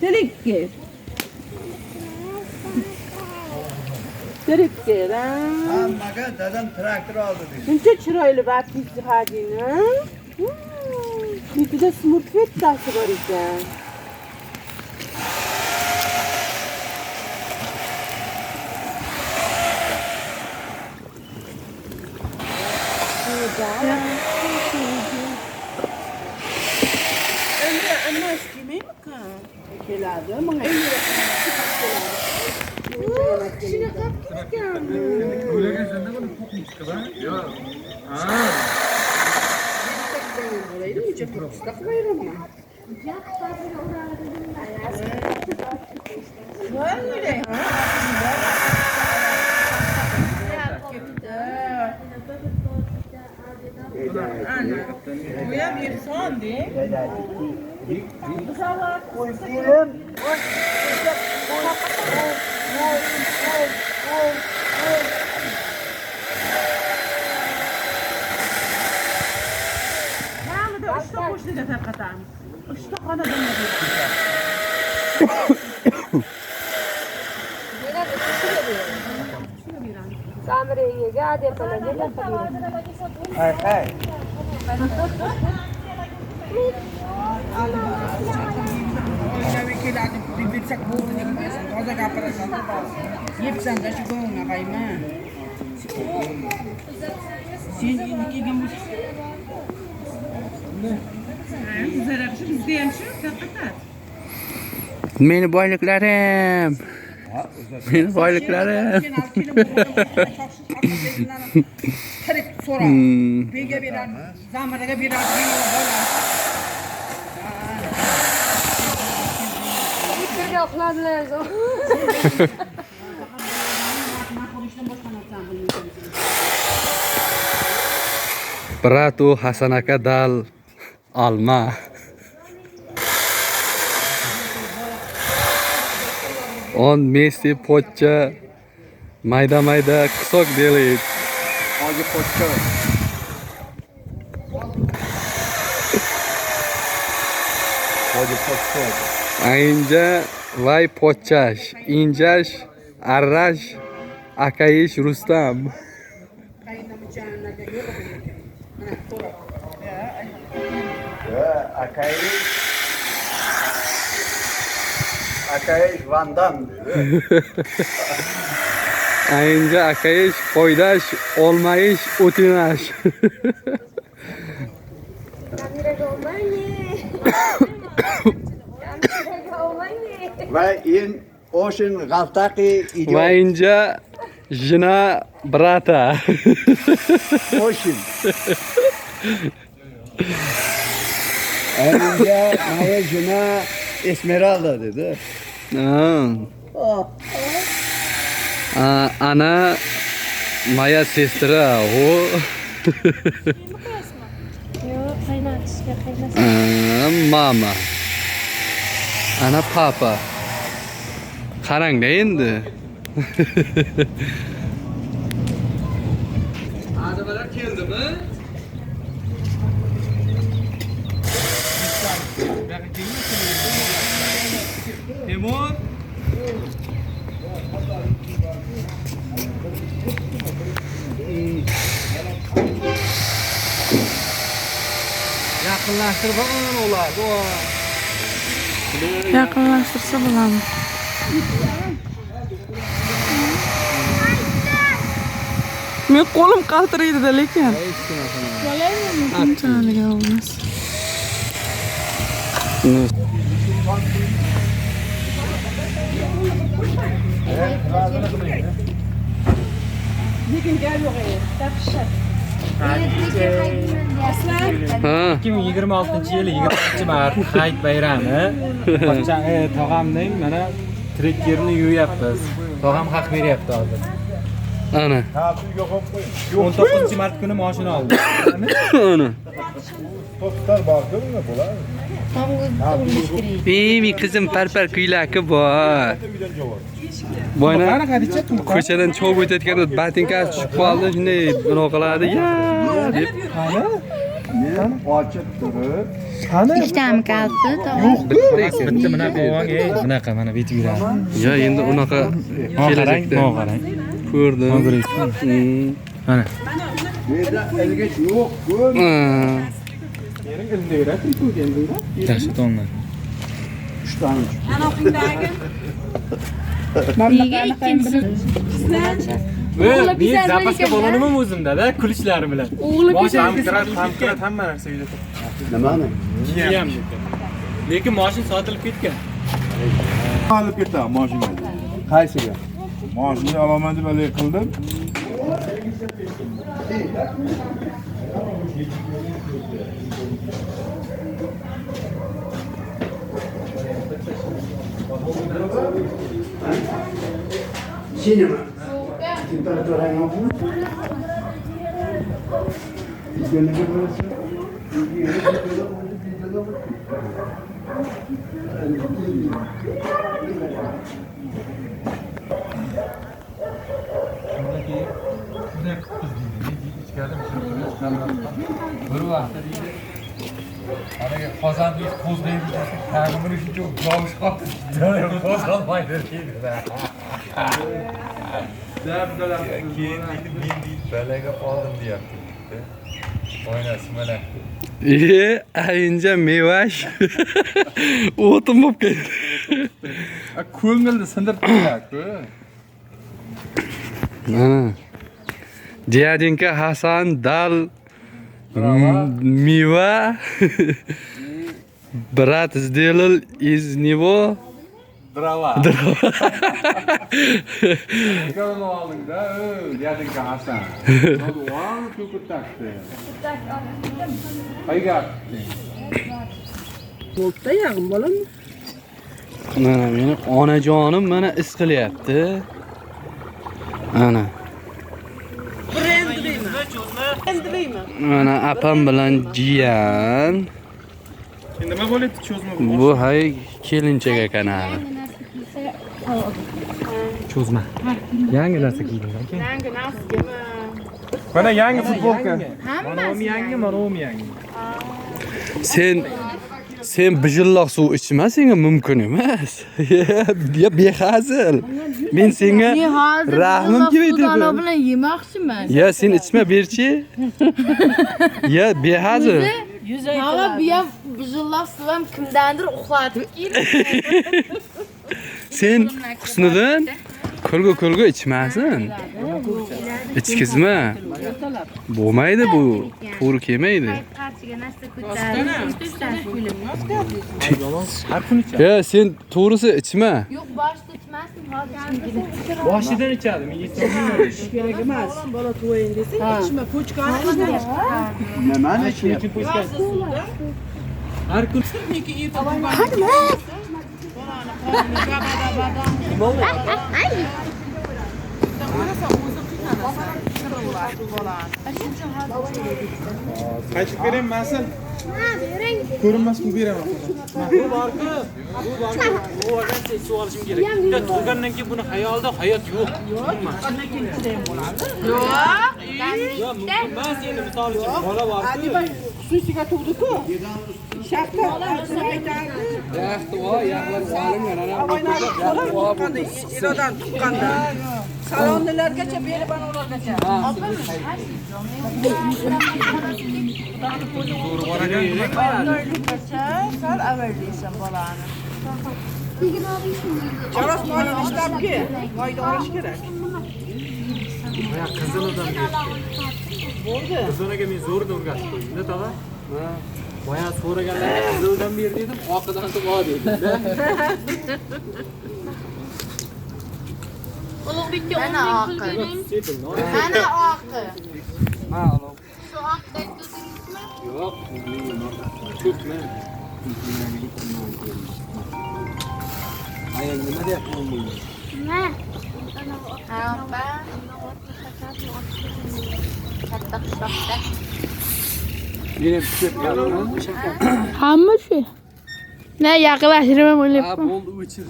Tirik. Tirik ha. Hammaga dadam traktor oldi deydi. Shuncha chiroyli baptist hadini. Betida smurfettasi bor ekan. Endi annas kelmaymika? Keladi, menga shunaqa qilib ketganmi? Yo'q. Ha. Necha to'qqizta qilib beraman. Bu ham Irfon-da. Kamida 3ta qo'shniga tarqatamiz. 3ta xonadonga beramiz. Samrengiga, adepalaga tarqatamiz. Hay hay. Keladi, deb bersak bo'ldi deb qo'yasan, toza gapirasan. Yebsan-da shu go'ng'ayma. Sen endi kelgan bo'lsang, Bizlar shu bizda ham shu tarqatadi. Meni boyliklarim. Meni boyliklarim. sen olib kelib tirik so'ra. Bega beradi, zamiraga beradi, bola. Birga uxladilar. Брату Hasan aka dal alma. Он вместе pochcha mayda-mayda кусок делает. Hoji pochcha. Hoji pochcha. Aynja vay pochchash, injash, arrash, akayish Rustam. Ya, akayish. Akayish Van Damme dedi. Aynja akayish, qo'ydash, olmayish, o'tinash. Kameraga olmang. Kameraga olmang. Va in Oshin g'altaqi Va inja жена брата. Oshin. Elimde моя жена Esmeralda dedi. Ha. А, она моя сестра. O Yo'q, qaynatishga qaynasa. Мама. Ana папа. Qarangda endi. Nimalar keldimi? Temur. Yaqinlashtirib ular. Yaqinlashtirsa bo'ladi. Men qo'lim qaltiraydi-da lekin. Unchalik emas. Lekin gap yo'q dahshat. Ha. 2026-yil 20-mart Hayit bayrami. Pochcha tog'amning mana trekkerini yuyapmiz. Tog'am haq beryapti hozir. Ana. 19-mart kuni mashina oldi. Ana. Toplar borku unda bo'ladi. Ey, qizim parpar kuylaki bor. Boyna ko'chadan chovib o'tayotganda botinkasi tushib qoldi, shunday bunaqa qiladi, ya deb. Qani? Men ochib turib, Ikkitami kaliti? Bitta bunaqa olgan, ey, bunaqa mana bitib yuradi. Ya endi unaqa kelajakda Qarang, qarang. ko'rdim. Mana. bu yerda ilgich yo'q-ku. Ha. Dahshat ondan. Uchtani Ana Nega ikkinchisi? Men zapaska balonim o'zimda-da, kulichlari bilan. O'g'li Hamkirat hamma narsa uyda. Nimani? Jiyam lekin. Lekin mashina sotilib ketgan. Olib ketaman mashinaga. Qaysiga? Mashina olaman deb haligi qildim. Sinema. Temperatura yo'qmi? Bizga bo'lsa, Bir vaqtda deydi. Haligi qozonni qo'zg'aydi desa, tag'in shuncha yovish qoldi. Qo'zg'almaydi deydi. Keyin deydi, men deydi, balaga qoldim deyapti. Oynasi mana. E, ayinja mevash. O'tin bo'lib ketdi. Ko'ngilni sindirib qo'yadi-ku. Mana. Дяденька Hasan dal мива. Брат сделал из него Дрова. Uni oldingda, дяденька Hasan. Ko'kurtakdi. Qayga? Bo'libdi yag'im bolam. Mana meni onajonim mana is qilyapti. Ana. Brendlimi? Mana apam bilan jiyan. Nima bo'lyapti cho'zma? Bu hay kelinchak ekan hali. Cho'zma. Yangi narsa kiydim aka. Yangi narsa. Mana yangi futbolka. Mana u yangi, mana u yangi. Sen bijilloq suv ichma, senga mumkin emas. Ya behazil. Men senga rahmim kelib bilan yemoqchiman. Ya sen ichma berchi. Ya behazil. Hava bu ham bijilloq suv ham kimdandir uxlatib keldi. Sen Husniddin kulgu ichmasin. Ichkizma. Bo'lmaydi bu. To'g'ri kelmaydi. Har kuni ichadi. Ya sen to'g'risi ichma. Yo'q, boshida ichmasdim, hozir ichim keldi. Boshidan ichadi, menga icholmayman. Kerak emas. Bola tug'ayin desang, ichma, pochkani ichma. Nimani ichyapti? Har kun Niki erta Qaytib beraymi asal? Ko'rinmas pul beraman. Bu borku, bu olgan suv olishim kerak. Bitta tug'gandan keyin buni xayolida hayot yo'q. Yo'q. Yo'q, mumkin emas endi misol uchun bola borku. Xususiga tug'di-ku. Shaxta aytardi. Irodan tuqqanda. Salonlargacha berib ana ulargacha. Sal avvallaysan bolani. Charos moyni ishlabki, moyni olish kerak. Qizilidan berdi. Bo'ldi. Qiziliga men zo'rdan o'rgatib qo'ydim-da, tog'a. Boya so'raganlarga qizildan ber dedim, oqidan deb ol dedim. Ulug'bekka 10 ming pul bering. Mana oqi. Ha, ulug'. Shu oqda aytdingizmi? Yo'q, ko'pmi? Ayol nima deyapti bunga? Nima? Ha, opa. Katta qishloqda. Meni tushib. Hamma shu. Ne yaqinlashiraman Ha, o'ylayapman. bo'ldi, o'chir.